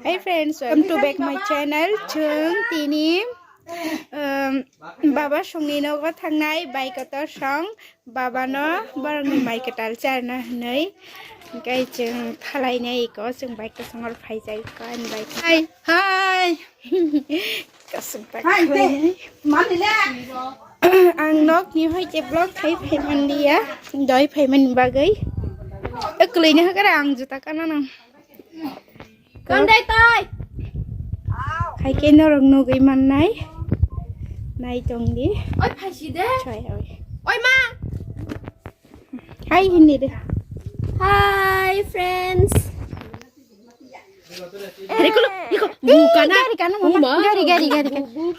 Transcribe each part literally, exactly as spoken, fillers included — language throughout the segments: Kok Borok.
Hey friends, welcome to back my channel. Chwng tini, um, baba songni nogo thangnai, bai kotor song, baba no borokni mai kwtal charna hwnwi. Hwnkhe chwng thalainai iko, chwng bai kotor songor phaijak iko, ani bai. Hi, hi. Kasung tak. Hai, te, mani le. Ang nok ni hoi ke vlog khai phai man liya. Doi phai man bagwi. Ekloi ne hakara ang juta kana nang. Kon dai toi. Hai ke norok nugwi mannai. Nai tong di. Oi, phaisi de. Choi oi. Oi, ma. Hi, hindi de. Hi, friends. Hari kulo, iko, buka na. Gari kana, mama. Uma. Gari, gari, gari, gari.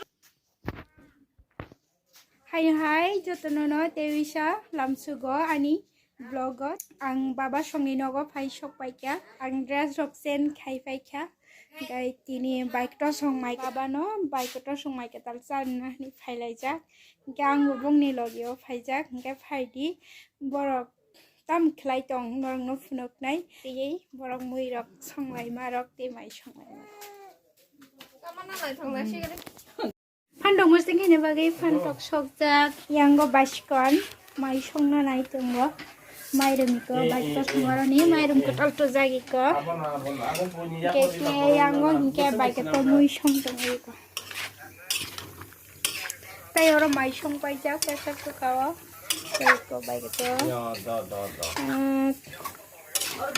Hai, hai, jotono no tewisa lamsugo ani vlog o. Ang baba songni nogo phai sok paikha. Ang dress rok change khai paikha. Gai tini bike to song mai baba no, bike to song mai kwtal charna hwnwi phailaijak. Hwnkhe ang bo bongni logi o phaijak. Hwnkhe phaidi borok tam khlai tong norokno phunuknai. Tei borok mui rok songlaima rok tei mai songlaima. Phandok musing hini bagwi phantok sokjak yango basikon mai songna nai tongo. Mairum iko basikon songoroni mairum kwtal tojak iko. Keke yango hinkhe baikhe to mui song tongo iko. Tei oro mai song paijak pressure cooker o. Tei eko bai khe to, ah,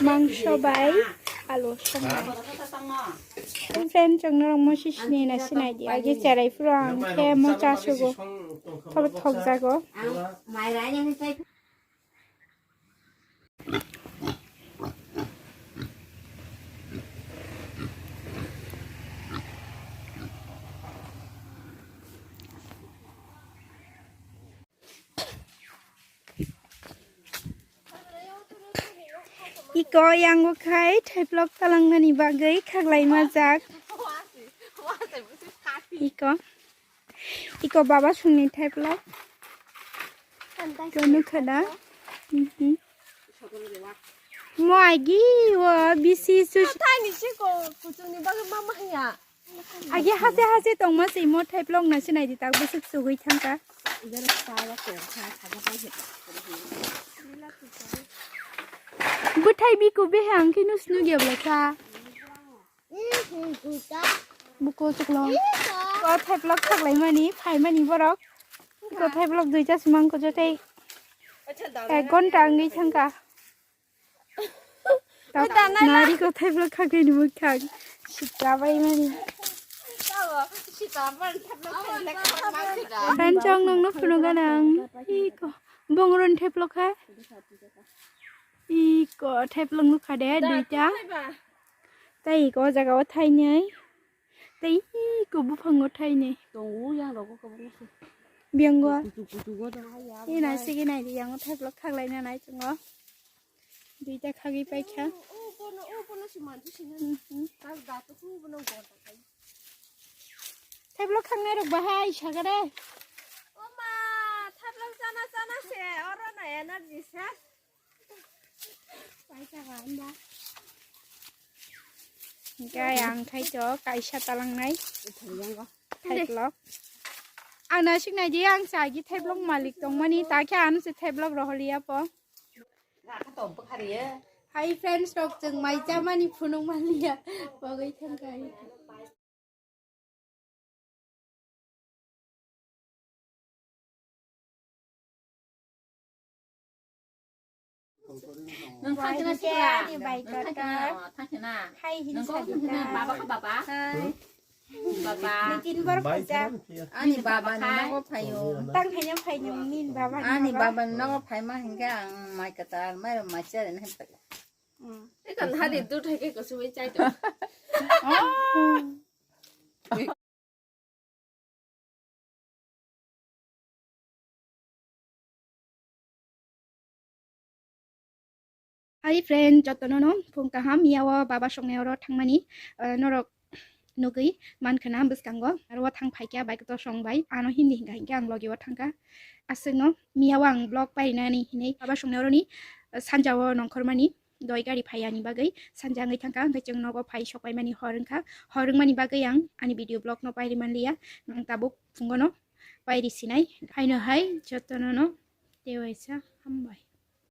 mangso bai alu song. Friend, chwng norok mosi sinina sinai di. Agi cherai phuru ang khe mocha sugo. Thobo thokjago. Iko yango khai thaiplok talangnani bagwi khaklai majak. Iko. Iko baba songni thaiplok. Iko nukha da. Mhm. Mo agi o bisi sus. Thani siko kuchungni bagwi mama hiya. Agi hase hase tongma se mo thaiplok na sinai di tak bwswk sugwi thangka. Bwthai biku behe ang khe nus nugya bwlai kha. Buko chuklo. Ko thaiplok thaklaimani phaimani borok. Ko thaiplok duita simang ko jotai. Ek ghonta wngwi thangka. Nari ko thaiplok khakeni mukhang. Sika bai mani. Ran chong nong no phunu ganang. Iko. Bongron thaiplok kha. Iko thaiplok nukha de duita. Tei iko jaga o thainai. Tei iko buphango thainai. Tongo yang rogo kobong se. Biyango. Kuchuk kuchuk o tong. Ina sigi nai di yango thaiplok khaklai na nai chungo. Duita khagwi paikha. O, o, bono, o, bono si manju sina. Mhm. Tak da to khu bono gor ta kai. Thaiplok khangnai rok bahai sagare. O ma, thaiplok chana chana se, oro na energy se. Paisa ga anda. Hingke ang khaito kaisa talangnai. Thaiplok. Ang nasik nai di ang sagi thaiplok malik tongmani, ta khe ano se thaiplok roholiya po. Hai friends rok, chwng mai chamani phunuk manliya. Bagwi thangkai. Nwng thang khna sikla. Ani bai kata. Thang khna. Hai hin sa di ta. Baba kha baba. Hai. Baba. Nitin bor khaja. Ani baba ni nogo phaio. Tang khaina phaino nin baba ni. Ani baba ni nogo phaima hingke ang mai kata mai ro mai chere ne phaio. Hmm. Ekan hadi dut hai ke kusumai chai to. Oh. Hi friend, jotono no phung kaham, miya o baba songnai oro thangmani, eh, norok nugwi mankha na bwskango, aro o thang phaikha bike to song bai, ano hindi hinka hinke ang logi o thangkha, aswkno miya o ang vlog painani hinwi baba songnai oroni, eh, sanja o nongkhormani, Doi gari phai ani bagwi sanja wngwi thangkha, hwnkhe chwng nogo phai sokpaimani hor wngkha. Hor wngmani bagwi ang ani video vlog no pairi manliya, ang tabuk phungo no pairi sinai. Haino hai jotono no tewaisa hambai.